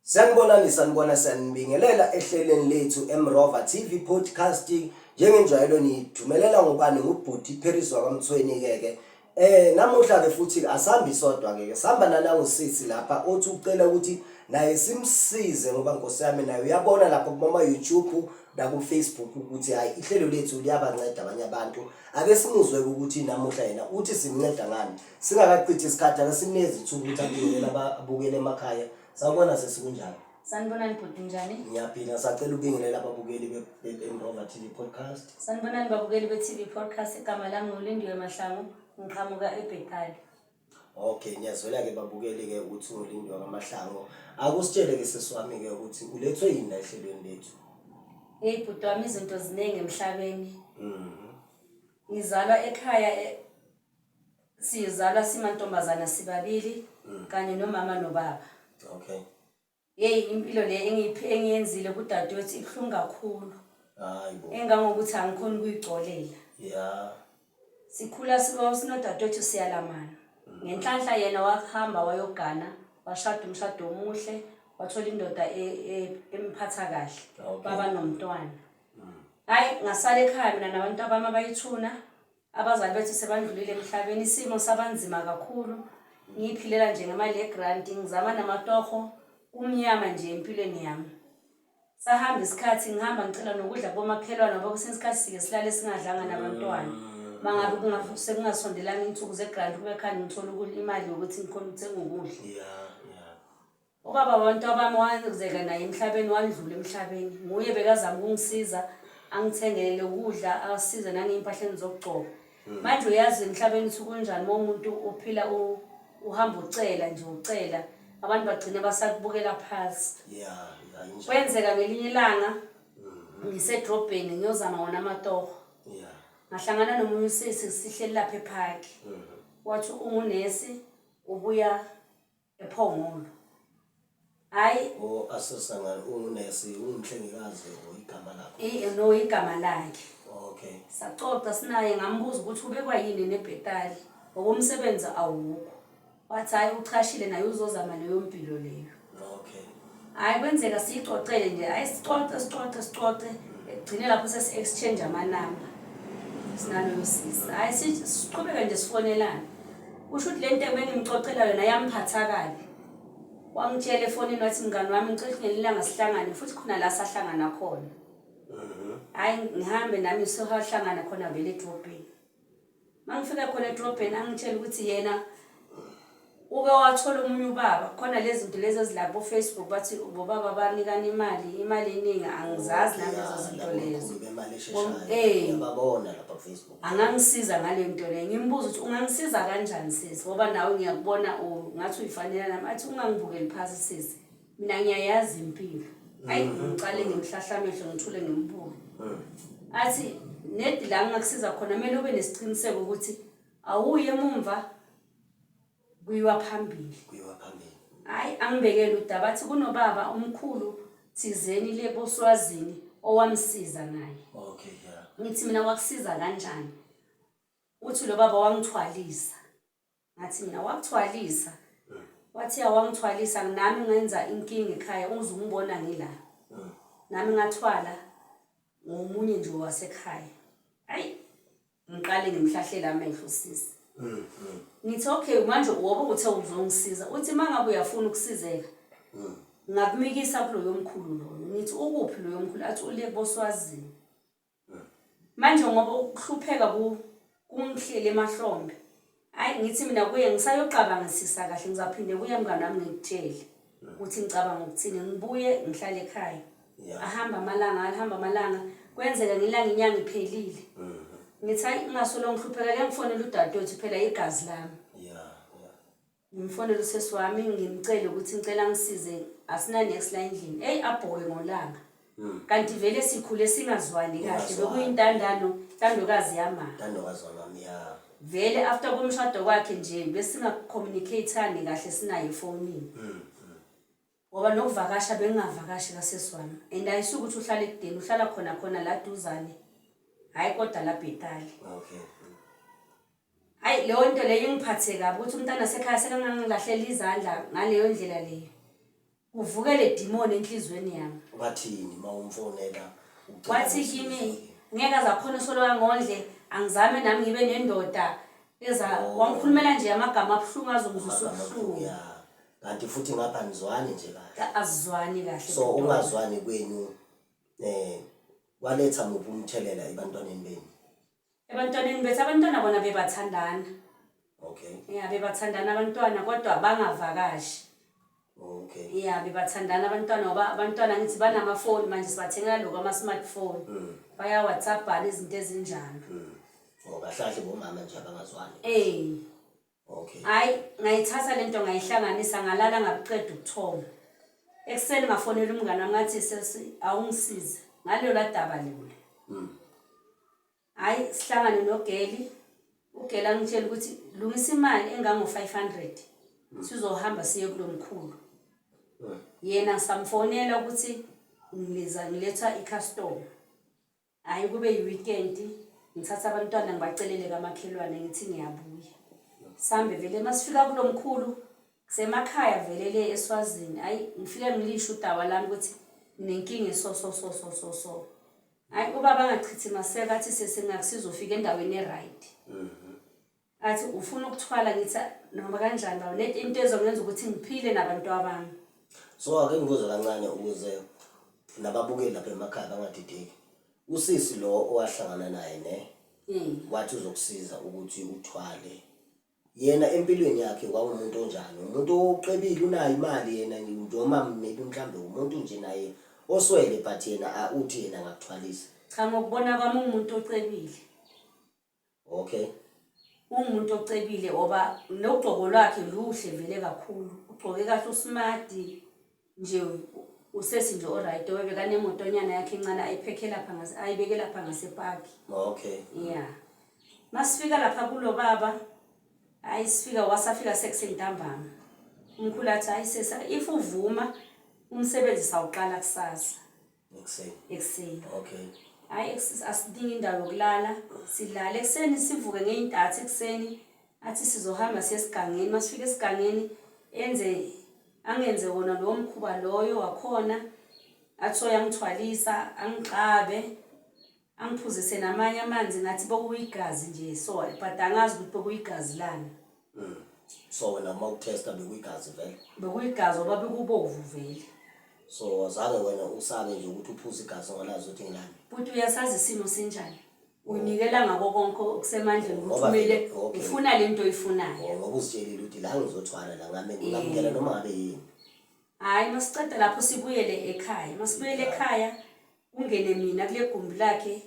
Sanibonani sanibona siyanibingelela ehlelweni lethu Mrova TV Podcast njengenjwayelo nithumelela ngobani ngubhuti Paris wakamthweni ke ke eh namuhla ke futhi asambi sodwa ke ke sihamba nana usisi lapha othi ucela ukuthi naye simsize ngoba nkosi yami naye uyabona lapha kuma YouTube naku Facebook ukuthi hayi ihlelo lethu liyabanceda abanye abantu ake simuzwe ukuthi namuhla yena uthi simnceda ngani singakachithi isikhathi ake simneze ithuba ukuthi abuyele abukele emakhaya. Sawubona sesi, kunjani? Sanibonani bhuti, njani? Ngiyaphila, sacela ubingelela ababukeli be-Mrova TV Podcast. Sanibonani babukeli be-TV Podcast, igama lami nguLindiwe Mahlangu, ngiqhamuka eBethali. Okay, ngiyazwela-ke babukeli-ke ukuthi unguLindiwe kaMahlangu. Akusitshele-ke sisi wami-ke ukuthi ulethwe yini la ehlelweni lethu? Hey bhuti wami, izinto ziningi emhlabeni. Ngizalwa ekhaya sizalwa simantombazana sibabili kanye nomama nobaba. Hey impilo le engiyenzile kudadewethu ibuhlungu kakhulu. Hayi bo. Engangokuthi angikhoni ukuyicolela. Sikhula sinodadewethu siyalamana. Ngenhlanhla yena wahamba wayogana, washada umshado omuhle, wathola indoda emphatha kahle. Baba nomntwana. Hayi ngasala ekhaya mina nabantu abami abayithuna. Abazali bethu sebandlulile emhlabeni, isimo sabanzima kakhulu. Ngiyiphilela nje ngemali yegranti, ngizama namatoho, kumnyama nje empilweni yami. Sahamba isikhathi ngihamba ngicela nokudla kubomakhelwane ngoba kwesinye isikhathi sike silale singadlanga nabantwana. Mangabe sekungasondelanga iy'nsuku zegranti kube khani ngithola imali yokuthi ngikhone ukuthenga ukudla. Ubaba wabantu abami wazeka naye emhlabeni, wandlula emhlabeni. Nguye bekazama ukungisiza, angithengele ukudla, asize nangey'mpahleni zokugcoka. Manje uyazi emhlabeni ukuthi kunjani uma umuntu uphila uhamba ucela nje ucela, abantu bagcina basakubukela phansi. Yeah, yeah, injalo. Kwenzeka ngelinye ilanga ngisedrobheni ngiyozama wona amatoho. Ngahlangana nomunye usisi sihleli lapha ephaki. Wathi ungunesi ubuya ePhongolo. Hayi. O asosangana ungunesi ungumhlengikazi o igama lakho. No igama lakhe. Okay. Saxoxa sinaye ngambuza ukuthi ubekwa yini neBhetali ngoba umsebenzi awukho. Wathi hayi uchashile naye uzozama leyo mpilo leyo. Hayi kwenzeka siyixoxele nje, hayi sixoxe sixoxe sixoxe egcine lapho sesi exchange amanamba. Sinaloyo sisi. Hayi siqhubeka nje sifonelana. Kusho ukuthi le nto ebengimxoxela yona yamphatha kabi. Wangitshela efonini wathi mngani wami ngicela ukuthi ngelinye ilanga sihlangane futhi khona la sahlangana khona. Hayi ngihambe nami sohahlangana khona vele edrobheni. Mangifika khona edrobheni angitshela ukuthi yena uke wathola omunye ubaba khona lezi zinto lezi ezilapho Facebook bathi bobaba banikana imali, imali eningi angizazi nalezo zinto lezo. Bemali esheshayo. Ngiyababona lapha ku Facebook. Angangisiza ngale nto leyo. Ngimbuza ukuthi ungangisiza kanjani sisi ngoba nawe ngiyakubona ngathi uyifanele nami, athi ungangibukeli phasi sisi. Mina ngiyayazi impilo. Hayi ngicale ngimhlahla amehlo ngithule ngimbuke. Athi nedi la ngingakusiza khona kumele ube nesiqiniseko ukuthi awuyi emumva kuyiwa phambili. Kuyiwa phambili. Hayi angibekele udaba athi kunobaba omkhulu thizeni le boSwazini owamsiza naye. Okay, yeah. Ngithi mina wakusiza kanjani? Uthi lo baba wangithwalisa. Ngathi mina wakuthwalisa. Wathi ya wangithwalisa nami ngenza inkinga ekhaya uze ungibona ngila. Nami ngathwala ngomunye nje wasekhaya. Hayi ngiqale ngimhlahlela amehlo sisi. Ngithi okay manje wobe uthe uzongisiza. Uthi mangabe uyafuna ukusizeka. Ngakumikisa kuloyo mkhulu loyo. Ngithi ukuphi loyo mkhulu? Athi ule boSwazini. Manje ngoba ukuhlupheka kungihlele emahlombe. Hayi ngithi mina kuye ngisayocabangisisa kahle ngizaphinde kuye mngani wami ngikutshele ukuthi ngicabanga ukuthini ngibuye ngihlale ekhaya. Ahamba amalanga, ahamba amalanga kwenzeka ngilanga inyanga iphelile. Ngithi hayi ngingasolo ngihlupheka ke ngifonele udadewethu phela igazi lami. Ngimfonele usesi wami ngimcele ukuthi ngicela ngisize asina next la endlini. Hey abhoke ngolanga. Kanti vele sikhule singazwani kahle Ningazwani. bekuyintandano ntandokazi yamama. Ntandokazi wamama ya. Vele after komshado kwakhe nje besinga-communicate-ani kahle sinaye efonini. Ngoba nokuvakasha bengingavakashi kasesi wami. And ayisuke ukuthi uhlala ekudeni uhlala khona khona la duzane. Hayi kodwa la Bhetali. Okay. Hayi leyo nto leyo ingiphathe kabi ukuthi umntana sekhaya sekangangilahlela izandla ngaleyo ndlela leyo. Kuvuke le demon enhlizweni yami. Wathini uma umfonela ucela Wathi usizo? kimi ngeke aze akhone solo angondle, angizame nami ngibe nendoda eza. Wangikhulumela nje amagama abuhlungu azongizwisa Amagama ubuhlungu. Ya. Kanti futhi ngapha nizwani nje kahle. Azizwani kahle. So bhuti wami. ungazwani kwenu waletha muphi umthelela ebantwaneni benu? Ebantwaneni bethu, abantwana bona bebathandana. Ya, bebathandana abantwana kodwa bangavakashi. Ya, bebathandana abantwana ngoba abantwana ngithi banamafoni manje, sibathengela lokhu ama-smartphone. Baya-WhatsApp-ana izinto ezinjalo. Oh, kahle kahle bomama nje abangazwani. Hhayi, ngayithatha lento ngayihlanganisa, ngalala ngabuqeda ubuthongo. Ekuseni ngafonela umngani wami ngathi, sesi awungisize ngalola daba lolu. Hhayi, sihlangane nogeli, ugeli angitshela ukuthi lungisa imali engango-500 sizohamba siye kulo mkhulu. Yena ngisamfonela ukuthi ngiza ngiletha i-customer. Hhayi, kube yi-weekend, ngithatha abantwana ngibacelele kamakhelwane ngithi ngiyabuya. Sihambe vele, masifika kulo mkhulu kusemakhaya vele le eSwazini. Hhayi, ngifike ngilisho udaba lami ukuthi nginenkinga eso so so so so so. Hhayi, ubaba angachithi maseko, athi sesingakusiza ufike endaweni e-right. Athi ufuna ukuthwala, ngithi noma kanjani baba, net into ezongenza ukuthi ngiphile nabantwana bami. So ake ngibuze kancane ukuze nababukeli lapha emakhaya bangadideki. Usisi lo owahlangana naye ne wathi uzokusiza ukuthi uthwale. Yena empilweni yakhe kwakumuntu onjani? Umuntu oqebile, unayo imali yena, noma maybe mhlambe umuntu nje naye oswele, but yena uthi yena angakuthwalisa? Cha, ngokubona kwami umuntu ocebile. Ungumuntu ocebile ngoba nogqoko lwakhe luhle vele kakhulu. Ugqoke kahle, usmart nje, usesi nje o-right, obekanemotonyana yakhe encane ayiphekhe lapha ayibeke lapha ngasepaki. Ya. Masifika lapha kulo baba, hayi sifika wasafika sekusentambama. Umkhulu athi, hayi sesa, if uvuma umsebenzi sawuqala kusasa. Ekuseni. Ekuseni. Hayi, asidingi indawo yokulala, silale ekuseni sivuke ngey'ntathu ekuseni, athi sizohamba siye esigangeni. Masifika esigangeni enze angenze wona lowo mkhuba loyo wakhona, athi uyangithwalisa, angixabe, angiphuzise namanye amanzi ngathi bokuyigazi nje, so but angazi ukuthi bokuyigazi lani. So wena uma ukuthesta bekuyigazi vele? Bekuyigazi ngoba bekubovu vele. So azange wena usabe nje ukuthi uphuze igazi ongalazi ukuthi ngilani? Buti, uyasazi isimo sinjani. Uyinikela ngako konke okusemandleni ukuthi Ngoba kumele vele, okay. ufuna lento oyifunayo. Oh, ngoba uzitshelile ukuthi la ngizothwala la ngame ngingamukela noma ngabe yini. Hhayi, masiceda lapho sibuyele ekhaya. Masibuyele ekhaya kungene mina kule gumbi lakhe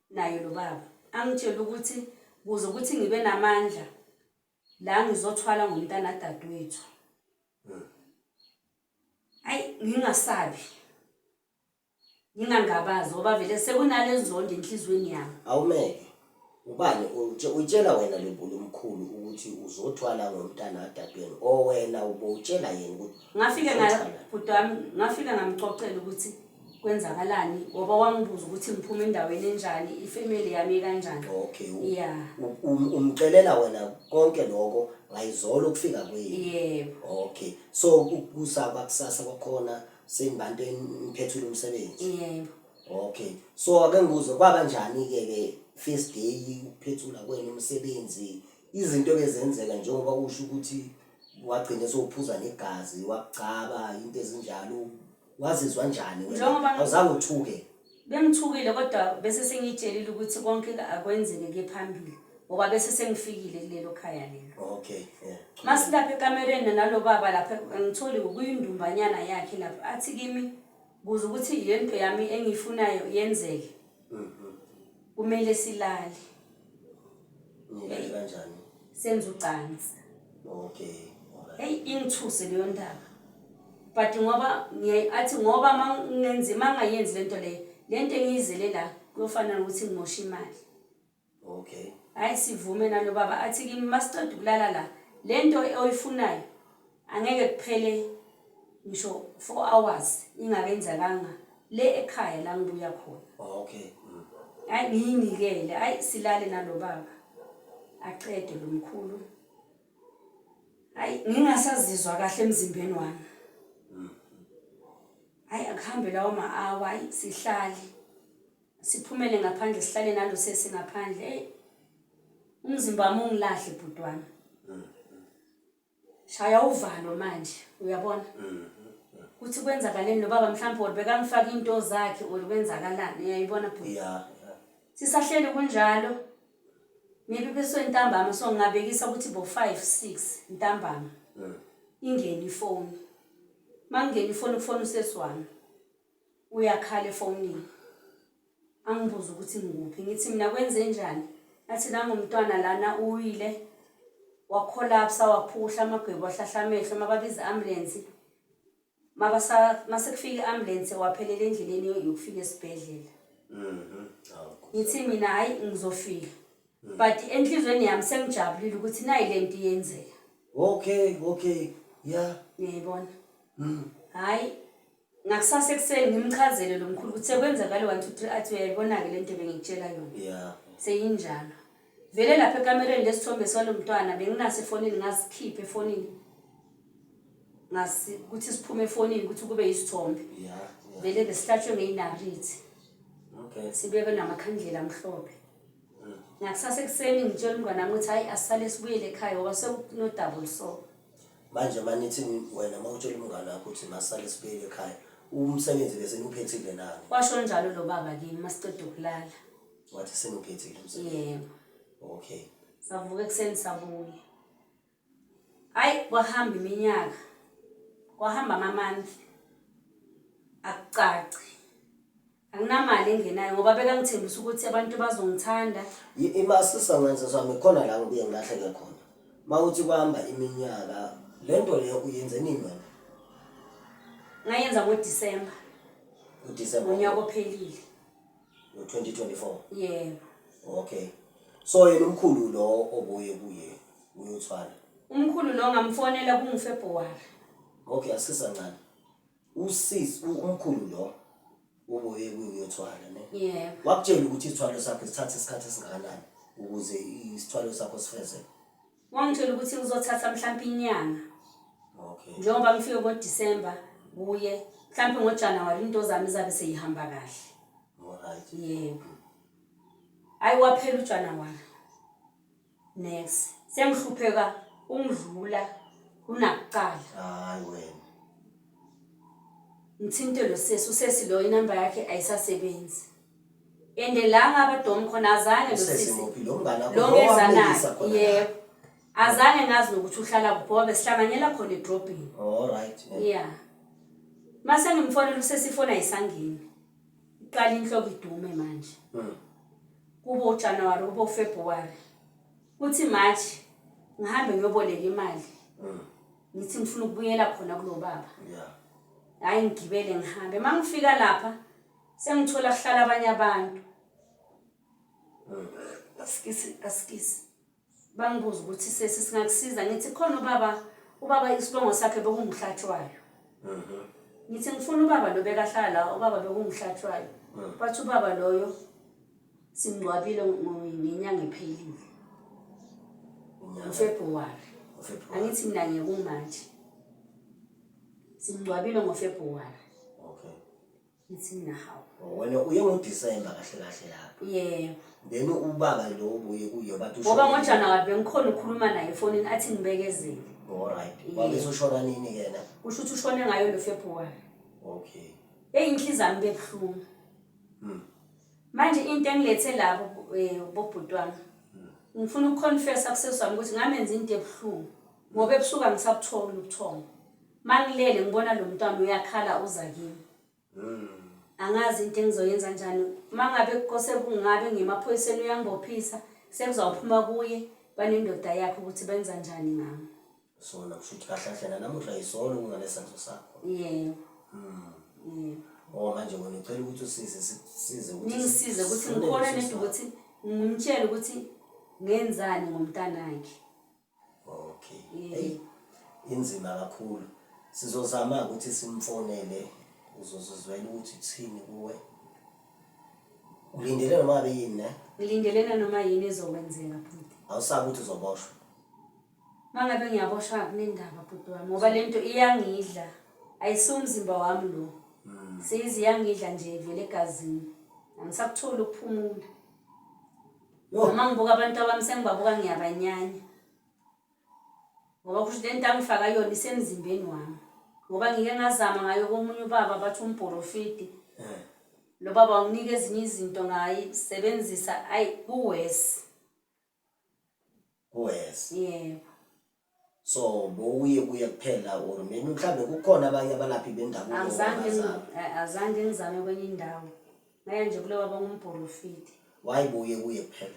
naye lo baba. Angitshele ukuthi kuze ukuthi ngibe namandla la ngizothwala ngomntana dadewethu. Hayi, ngingasabi. Ngingangabazi ngoba vele sekunale nzondo enhliziyweni yami. Awumeke. Ubani uyitshela wena lo mkhulu ukuthi uzothwala ngomntana kadadewenu, o wena ubowutshela yena ukuthi Ngafika uzothwala? Bhuti wami, ngafika ngamxoxela ukuthi kwenzakalani ngoba wangibuza ukuthi ngiphuma endaweni enjani, ifamily yami kanjani. Umxelela wena konke lokho ngayizolo ukufika kwenu? Yebo. Okay. So kusa kwakusasa kwakhona senibantu eniphethule umsebenzi? Yebo. Okay. So ake ngibuze, kwaba njani ke ke first day ukuphethula kwenu umsebenzi, izinto ebezenzeka njengoba usho ukuthi wagcina sewuphuza negazi, wakucaba into ezinjalo, wazizwa njani wena? Awuzange uthuke? Bengithukile kodwa bese sengiyitshelile ukuthi konke akwenzeke ke phambili ngoba bese sengifikile kulelo khaya lelo. Masilapha ekamereni nalo baba lapha, angitholi kuyindumbanyana yakhe lapha, athi kimi kuze ukuthi lento yami engiyifunayo yenzeke kumele silale. Nilale kanjani? Senze ucansi. Alright. Hey, ingithuse leyo ndaba. But ngoba ngiyayi athi ngoba mangenzi mangayenzi lento leyo, lento engiyizele la kuyofana nokuthi ngimoshe imali. Hayi, sivume nalo baba, athi kimi masiceda ukulala la, lento oyifunayo angeke kuphele ngisho 4 hours ingakenzakanga le ekhaya la ngibuya khona. Hayi, ngiyinikele, hayi silale nalo baba. Aqede lo mkhulu. Hayi, ngingasazizwa kahle emzimbeni wami. Hayi akuhambe lawo ma-hour, hayi sihlale. Siphumele ngaphandle sihlale nalo sesi ngaphandle. Eyi umzimba wami ungilahle bhuti wami. Shaya uvalo manje uyabona. Kuthi kwenzakaleni nobaba mhlawumbe or bekangifaka into zakhe or kwenzakalani uyayibona bhuti. Yeah, yeah. Sisahleli kunjalo. Maybe bese ntambama so ngingabekisa ukuthi bo 5 6 ntambama. Ingene ifoni. Mangingena ifoni kufona usesi wami. Uyakhala efonini. Angibuze ukuthi ngikuphi. Ngithi mina kwenzenjani? Athi nangumntwana lana uwile wakholapsa waphuhla amagwebu wahlahla amehlo mababiza i-ambulensi mabasa masekufika i-ambulensi waphelela endleleni yokufika esibhedlela. Ngithi mina hayi ngizofika. But enhlizweni yami sengijabulile ukuthi nayi lento iyenzeka. Okay, okay. Yeah. Ngiyayibona. Hayi ngakusasa ekuseni ngimchazele lo mkhulu ukuthi sekwenzakale 1 2 3 athi uyayibona-ke le nto bengikutshela yona. Yeah. Seyinjalo. Vele lapha ekamereni lesithombe salo mntwana benginaso efonini ngasikhipha efonini. Ngasi ukuthi siphume efonini ukuthi kube isithombe. Yeah. Yeah. Vele besihlatshwe ngeyinarithi. Okay. Sibekwe namakhandlela amhlophe. Ngakusasa ekuseni ngitshela umngane wami ukuthi hayi asisale sibuyele ekhaya ngoba sekuno-double so. Manje manithi wena mawutshela umngane wakho ukuthi masale sibuyele ekhaya, umsebenzi bese niwuphethile nani? Washo njalo lo baba kimi masiqeda ukulala. Wathi seniwuphethile umsebenzi. Yebo. Okay. Savuka ekuseni sabuya. Hayi kwahamba iminyaka. Kwahamba ama-month. Akucaci. Anginamali engenayo ngoba bekangithembisa ukuthi abantu bazongithanda. Imasisa ngenze sami khona la ngibuye ngilahleke khona. Mawuthi kwahamba iminyaka lento leyo uyenze nini wena? Ngayenza ngoDisemba UDisemba ngonyaka ophelile. ngo-2024. Yebo. Okay. So yena umkhulu lo obuye kuye uyothwala. Umkhulu lo ngamfonela kunguFebruwari. Okay, asisancane. Usisi umkhulu lo ubuye kuye uyothwala ne? Yebo. Wakutshela ukuthi isithwalo sakhe sithatha isikhathi esingakanani ukuze isithwalo sakho sifezeke. Wangitshela ukuthi uzothatha mhlawumbe inyanga. Okay. Njengoba ngifike ngoDisemba kuye, mhlawumbe ngoJanuwari into zami zabe seyihamba kahle. Alright. Yebo. Hayi waphela uJanuwari. Next. Sengihlupheka ungidlula kunakuqala. Hayi wena. Ngithinte lo sesi, usesi lo inamba yakhe ayisasebenzi. And la ngabadom khona azange lo Usesi sisi. muphi lo mngane wakho Lo lo ngeza wakumikisa naye. khona la? Yebo. Azange ngazi nokuthi uhlala kuphi ngoba besihlanganyela khona edrobheni. All right. Yeah. Yeah. Mase ngimfonela usesi ifoni ayisangeni. Iqala inhloko idume manje. Kube uJanuary, kube uFebruary. Kuthi March ngihambe ngiyoboleka imali. Ngithi ngifuna ukubuyela khona kulo baba. Yeah. Hayi ngigibele ngihambe. Mangifika lapha sengithola kuhlala abanye abantu. Asikisi asikisi. Bangibuza ukuthi sesi singakusiza ngithi khona ubaba ubaba isibongo sakhe bekungumhlatshwayo. Ngithi ngifuna ubaba lo bekahlala la ubaba bekungumhlatshwayo. Bathi ubaba loyo simngcwabile ngenyanga ephelile. NgoFebruwari. NgoFebruwari. Angithi mina ngikuMarch. Simngcwabile ngoFebruwari. Okay. Ngithi mina hawu. Oh, wena uye ngoDisemba kahle kahle lapho. Yebo. Then ubaba lo ubuye kuye bathi Ngoba ngoJanuwari bengikhona ukukhuluma naye efonini athi ngibekezele. All right. Wabe usushona nini ke na? Kusho ukuthi ushone ngayo lo February. Okay. Eyi inhliziyo yami bebuhlungu. Manje into engilethe lapho bobhuti wami. Ngifuna ukuconfessa kusesi wami ukuthi ngamenza into ebuhlungu. Ngoba ebusuku angisabutholi ubuthongo. Mangilele ngibona lo mntwana uyakhala uza kimi. Angazi into engizoyenza njani. Mangabe kose kungabe ngemaphoyiseni uyangibophisa sekuzawuphuma kuye banendoda yakhe ukuthi benza njani ngami. Sona kusho ukuthi kahle kahle nanamuhla yisona kungalesenzo sakho. Yebo. Yebo. Oh manje wena ucela ukuthi usize sisize ukuthi Ningisize ukuthi sifune ngikhona leso nedi simo. ukuthi ngimtshele ukuthi ngenzani ngomntanakhe. Okay. Yebo. Hey inzima kakhulu. Sizozama ukuthi simfonele uzozizwela ukuthi uthini kuwe. Ulindele noma ngabe yini ne? Ngilindelena noma yini ezokwenzeka bhuti. Awusabi ukuthi uzoboshwa. Mangabe ngiyaboshwa akunendaba bhuti wami ngoba lento iyangidla. Ayisiwo umzimba wami lo. Seyize yangidla nje vele egazini. Angisakutholi ukuphumula. Noma ngibuka abantu abami sengibabuka ngiyabanyanya. Ngoba kusho le nto angifaka yona isemzimbeni wami. Ngoba ngike ngazama ngayo komunye ubaba bathi umporofiti. Eh. Lo baba wanginika ezinye izinto ngayisebenzisa ayi kuwesi. Kuwesi. Yebo. So bowuye kuye kuphela or maybe mhlambe kukhona abanye abalaphi bendabuko Angizange azange ngizame kwenye indawo. Ngaya nje kulo baba ngumporofiti. Why buye kuye kuphela?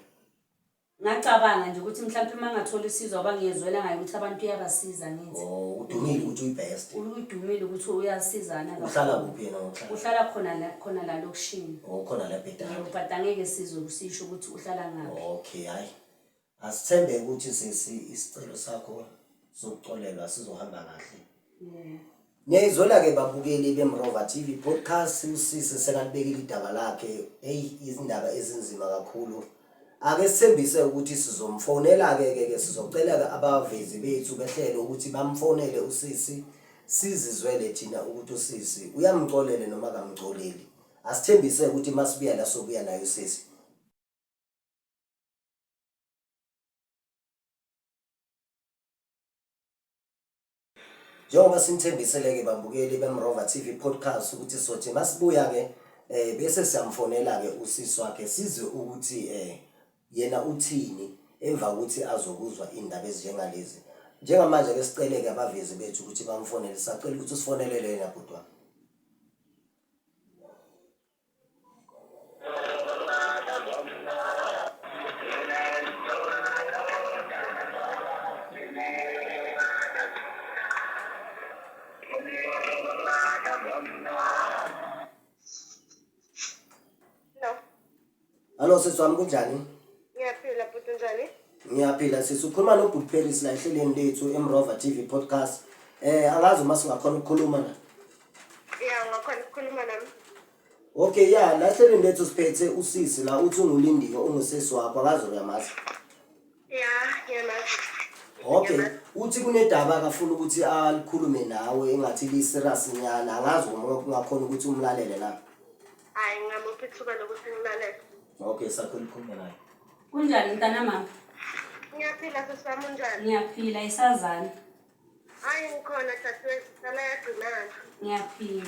Ngacabanga nje ukuthi mhlawumbe uma ngathola usizo ngoba ngiyezwela ngaye ukuthi abantu uyabasiza ngithi. Oh, udumile ukuthi uyi-best. Udumile ukuthi uyasizana kakhulu. Uhlala kuphi yena ngokuhlala? Uhlala khona la khona la lokishini. Oh, khona la eBhetali. Yebo, but angeke sizwe kusisho ukuthi uhlala ngaphi. Okay, hayi. Asithembe ukuthi sisi isicelo sakho sokuxolelwa sizohamba kahle. Yeah. Niyayizwela-ke babukeli beMrova TV Podcast, usisi sekalibekile idaba lakhe. Eyi, izindaba ezinzima kakhulu. Ake sithembise ukuthi sizomfonela-ke ke ke sizocela-ke abavezi bethu behlelo ukuthi bamfonele usisi sizizwele thina ukuthi usisi uyamxolele noma akamxoleli. Asithembise ukuthi masibuya la sobuya naye usisi. Njengoba sinithembisele-ke babukeli beMrova TV Podcast ukuthi sothi masibuya-ke eh bese siyamfonela-ke usisi wakhe sizwe ukuthi eh yena uthini emva kokuthi azokuzwa iy'ndaba ezinjengalezi. Njengamanje ke sicele-ke abavezi bethu ukuthi bamfonele, sacela ukuthi usifonelele yena bhuti wami. Hello. Hallo sisi wami kunjani? Ngiyaphila bhuti unjani? Ngiyaphila sisi ukhuluma noBhuti Paris la ehlelweni lethu eMrova TV podcast. Eh angazi uma singakhona ukukhuluma na. Ya ungakhona ukukhuluma nami. Okay ya la ehlelweni lethu siphethe usisi la uthi unguLindiwe ungusisi wakho angazi uyamazi. Ya ngiyamazi. Okay uthi kunedaba akafuna ukuthi alikhulume nawe engathi li serious nyana angazi uma ungakhona ukuthi umlalele na. Hayi ngingamupha ithuba lokuthi ngilalele. Okay sakho likhulume naye. Kunjani mntana mama? Ngiyaphila sisi wami unjani? Ngiyaphila isazana. Hayi ngikhona dadewethu sala yagcinana. Ngiyaphila.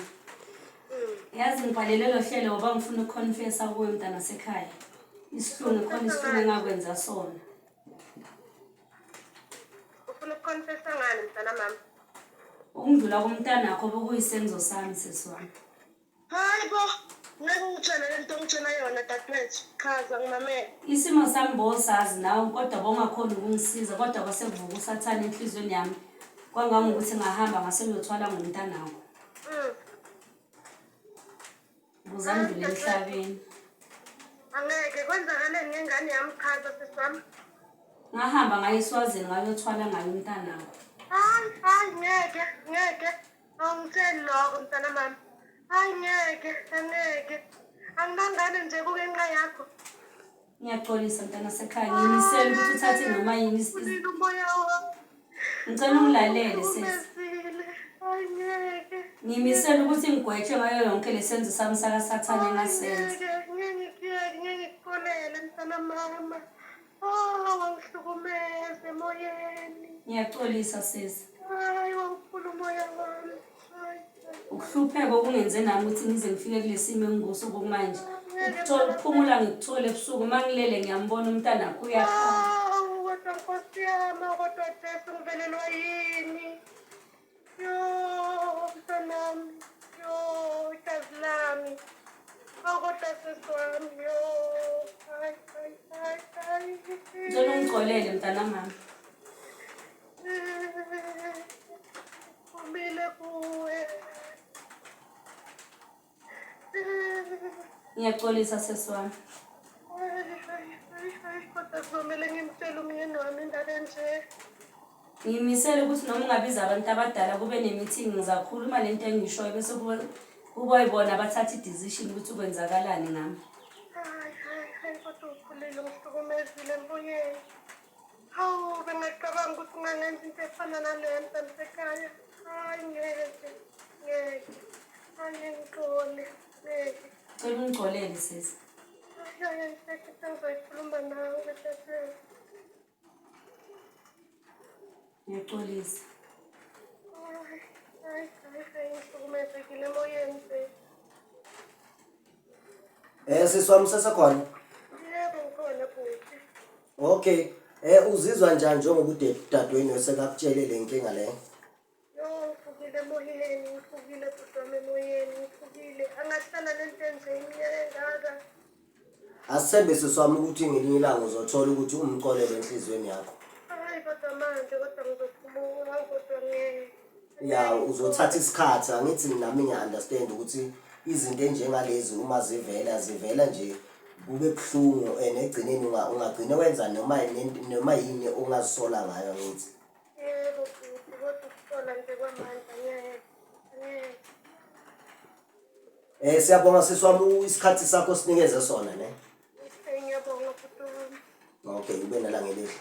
Yazi ngibhalele lo hlelo ngoba ngifuna ukuconfessa kuwe mntana sekhaya. Isihlungu khona isihlungu engakwenza sona. Ufuna ukuconfessa ngani mntana mama? Ukundlula komntanakho bekuyisenzo sami sisi wami. Hayi bo, ngeke ungitshele le nto ongitshela yona dadewethu. Chaza ngimamele. Isimo sami bowusazi nawe kodwa bowungakhoni ukungisiza kodwa kwase kuvuka usathane enhliziyweni yami kwangangokuthi ngahamba ngase ngiyothwala ngomntanakho. Ukuze angidlule emhlabeni. Angeke kwenzakaleni ngengane yami chaza sisi wami. Ngahamba ngaye eSwazini ngayothwala ngayo umntanakho. Hayi hayi ngeke ngeke awungitsheli lokho mntana mama. Hayi ngeke angeke. Anginangane nje kungenxa yakho. Ngiyaxolisa mntana sekhaya ngimisele ukuthi uthathe noma yini Ulile umoya wami. Ngicela ungilalele sisi. Umezile. Hayi ngeke. Ngimisele ukuthi ngigwetshwe ngayo yonke lesenzo sami sakasathane engasenza. Ngeke ngeke ngikuyeke ngeke ngikuxolele mntana mama. Oh wangihlukumeza emoyeni. Ngiyaxolisa sisi. Hayi wangiphula umoya wami. Hayi. Ukuhlupheka okungenze nami ukuthi ngize ngifike kule simo engikuso okumanje. Ukuthola ukuphumula ngikuthole ebusuku uma ngilele ngiyambona umntanakho uyakhala. Hawu kodwa Nkosi yami kodwa Jesu ngivelelwa yini? Yo mntanami, yo igazi lami. Hawu kodwa sisi wami yo. Hayi hayi hayi hayi. Ngicela ungixolele mntanamama. Umile kuwe. Ngiyaxolisa sesi wami. Hayi hayi hayi hayi kodwa kuzomele ngimtshele umyeni wami indaba enje. Ngimisele ukuthi noma ungabiza abantu abadala kube ne-meeting ngizakhuluma lento engishoyo bese kuba yibona abathatha i-decision ukuthi kwenzakalani ngami. Hayi hayi hayi kodwa ukhulile ungihlukumezile emoyeni. Hawu bengacabanga ukuthi ungangenza into efana naleyo mntanasekhaya. Hayi ngeke ngeke. Hayi ngixole. Ngeke. Cela ungigcolele sisi. Hayi angisekho sengizoyikhuluma nawe dadewethu. Ngiyaxolisa. Hayi, hayi, hayi, hayi ngihlukumezekile emoyeni sesi. Sisi wami usesekhona? Yebo ngikhona bhuti. Okay. Uzizwa njani njengoba udadewenu esekakutshele le nkinga le? Yo ngifukile emoyeni, ngifukile bhuti wami emoyeni, ngifukile. Angahlala nento enje iminyaka engaka. Asithembe sisi wami ukuthi ngelinye ilanga uzothola ukuthi umxolele enhliziyweni yakho. Hayi kodwa manje kodwa ngizophumula kodwa ngeke. Ya uzothatha isikhathi angithi nami ngiya-understand ukuthi izinto enjengalezi uma zivela zivela nje kube buhlungu and ekugcineni ungagcine wenza noma noma yini ongazisola ngayo angithi. Yebo bhuti kodwa ukusola nje kwamanje ngeke. Ngeke. Siyabonga sisi wami isikhathi sakho sinikeze sona ne. Ngiyabonga bhuti wami. Okay, ube nelanga elihle.